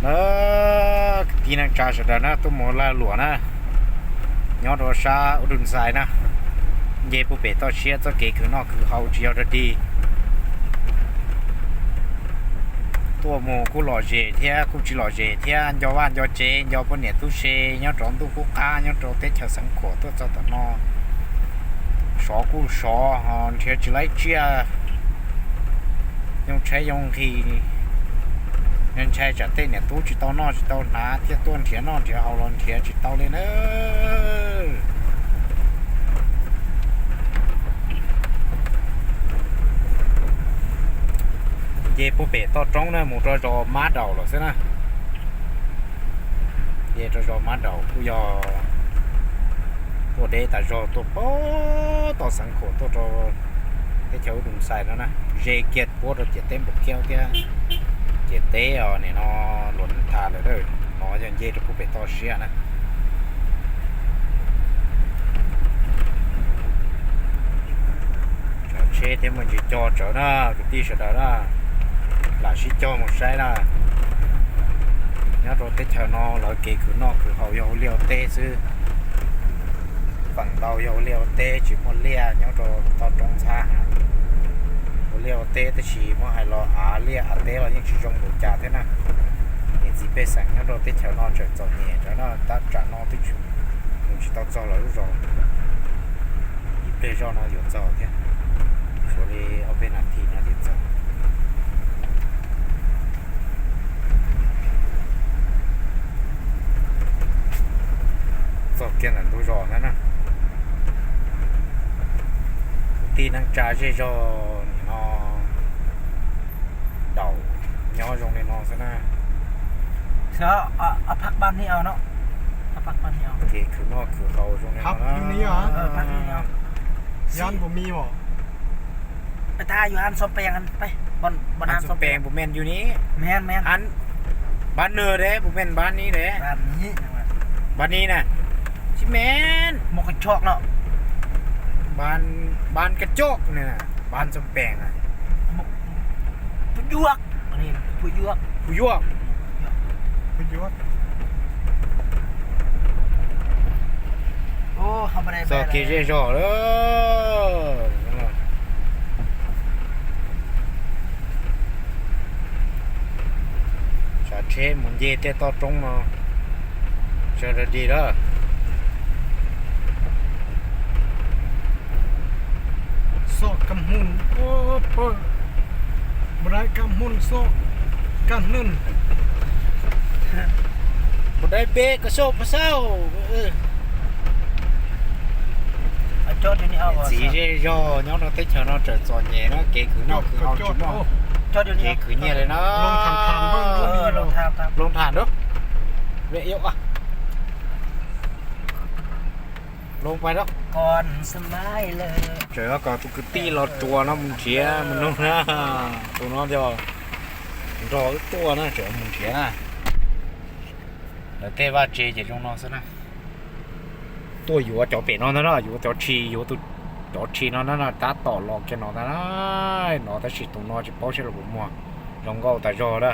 Na, kwv tij neej tsa sawv daws na, tuaj mus lag luam na, nyob rau sab Ub Dum Xais na, nce puag pem toj siab txoj kev khwv noj khwv haus tsis yog dog dig. Tuaj mus kuj lom zem thiab kuj tsis lom zem thiab, nco vaj nco tsev, nco poj niam tub se nyob rau ntuj qub qab, nyob rau teb chaws Xeev Khuam tuaj txog tom no, sov kuj sov ho nrhiav tsis laib tsiaj, yoo tshaib yoo nqhis, ntshai tsam tej niam tub tsis tau noj tsis tau hnav thiaj tuaj nrhiav noj nrhiav haus los nrhiav tsis tau li na. Nce puag pem toj roob na mus rau zos Mab Daus lawm xwb na. Nce rau zos Mab Daus kuj yog tuaj deb tas zog tuaj puag tom Xeev Khuam tuaj rau teb chaws Ub Dum Xais no na, ze kiag puab rau ciam teb Npaum Kiaub thiab ciam teb os nim no Luam Nees Thas lawm. No yog nce rau puag pem toj siab na. Tsav tsheb thiab muaj ntsis cog tsawv na, kwv tij sawv daws na, lam sib cog mus saib na. Nyob rau teb chaws no lawv kev khwv noj khwv haus yog ua liaj ua teb xwb. Feem ntau yog ua liaj ua teb tsis muaj liaj nyob rau toj roob ntxhab heev. Ua liaj ua teb tab sis muab hais los av liaj av teb los yeej tsis zoo npaum cas thiab na. Niam txiv pej xeem nyob rau teb chaws no tseem txom nyem ntawd na, tab tsam no twb mus tsis tau txog lawv lub zos. Ib pliag zoj no yuav txog thiab, tshuav li ob peb nas this no ces txog. Txog kiag ntawm ntug zos ntawd na. Kwv tij neej tsa zej zog nim no daus nyob zoo li no xwb na. Ces khwv noj khwv haus zoo li no na. Npab Nws de puas meej yus ni? Npab Nws de, puas meej Npab Ni de? Npab Ni na, tsis meej. Npab Kab Coj na, Npab Xoo Pees na. Phu Yuaj. Txog kiag zej zog lawm. Tsav tsheb mus nce tej toj roob no, tsav dog dig lawm. Xoj Kaj Hmooj, pab, npab dai Kaj Hmooj, Xoj Kaj Hmooj, npab dai Npe Kaj Xoj Paj Xauj. Niam txiv zej zog nyob rau teb chaws no tseem txom nyem na, kev khwv noj khwv haus tsis muaj, kev khwv nyiaj li na. Loos tham lub, loos pais lawm. Tseem kom tus kwv tij Los Tsuas no mus nrhiav mus noog na. Tus no yog nrog wb tuaj na, tseem mus nrhiav na. Lawv tej vaj tse ces zoo no xwb na. Tuaj yuav cov pem no ntag na, yuav cov tshis, yuav tus, cov tshis no na, tab tom los kiag no ntag na. No tab sis tus no tsis paub saib los puas muag, zoo nkauj tas zog na.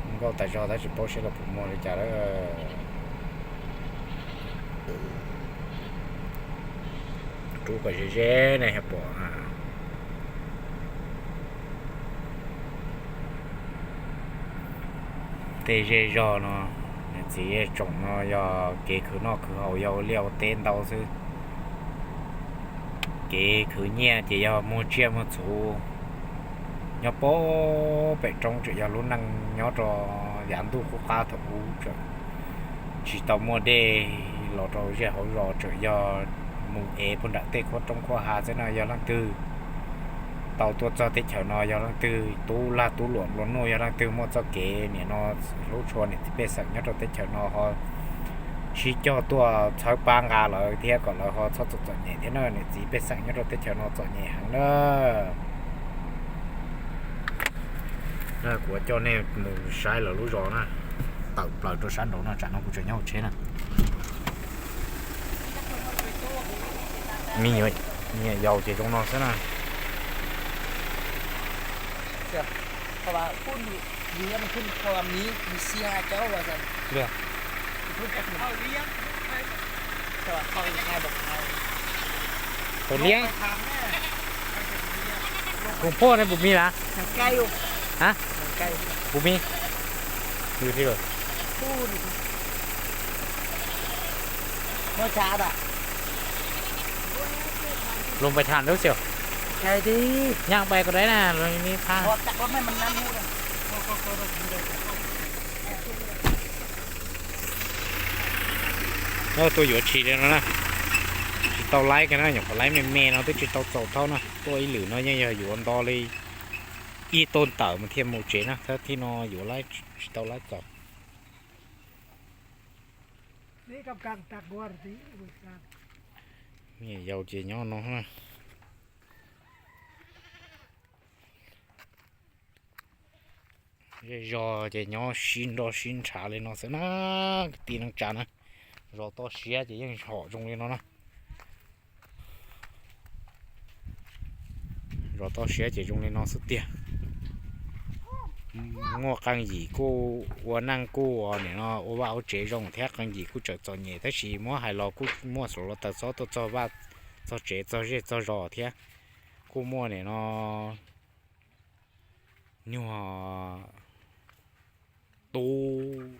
Zoo nkauj tas zog tab tsis paub saib los puas muag li cas lawm. Rub kom ze ze ne yog pom. Tej zej zog no, niam txiv tsoom no yog kev khwv noj khwv haus yog ua liaj ua teb ntau xwb. Kev khwv nyiaj ces yog muag tsiaj muag txhu. Nyob pem roob tseem yog lub neej nyob rau yav ntuj qub qab thaum ub tseem tsis tau muaj dej los rau zej hauv zos, tseem yog mus ev puag nram tej qhuab roob qhuab hav xwb no. Yog leej twg tau tuaj txog teb chaws no, yog leej twg tub lag tub luam nplua nuj, yog leej twg muaj txoj kev nim no hlub tshua niam txiv pej xeem nyob rau teb chaws no ho sib cog tuaj txhawb pab nqa lawv thiab kom lawv ho txhob txom txom nyem thiab na. Niam txiv pej xeem nyob rau teb chaws no txom nyem heev na. Kuv coj nej mus saib lawv lub zos na, tawm plaws rau sab nraud no, tsam no kuv tseem nyob hauv tsheb na. Me nyuam yaus ces zoo no xwb na. Liab, nws kuj ua miv, miv xia cov uas, Liab, tau liab. Koom phuaj ne, puas mis lawm? Ha, puas mis? Luag pais tham lub xyoo, nyaaj pais ko dai na, luag ni phaj. Tuaj yuav tshis li no na, tsis tau laib kiag na, nyuam qhuav laib me me no twb tsis tau txaus thauj na. Tuaj ib lwm no yeej yog yuav nto li ib toj ntawm mas thiaj mus tsev na, tab sis no yuav laib tsis tau laib txaus. Me nyuam yaus ces nyob no na. Zej zog ces nyob sib nroj sib ntshav li no xwb na, kwv tij neej tsa na. Zos toj siab ces yeej hom zoo li no na. Zos toj siab ces zoo li no xwb tiag. Muaj qee yim kuj ua neej kuj nim no ua vaj ua tsev zoo thiab, qee yim kuj tseem txom nyem, tab sis muab hais los kuj muaj xov los taws xob tuaj txog vaj txog tsev txog zej txog zos thiab. Kuj muaj nim no nyuag tub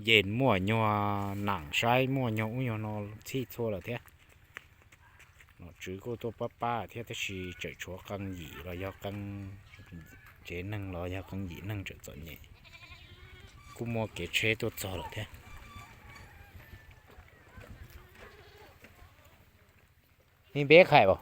yees, muaj nyuag nam saib, muaj nyuag ub nyuag no txhij txhua lawm thiab. Nom tswv kuj tuaj pab pab thiab, tab sis tseem tshuav qee yim los yog qee tsev neeg los yog qee yim neeg tseem txom nyem. Kuj muaj kev tsheb tuaj txog lawm thiab. Ni npeb qhais os.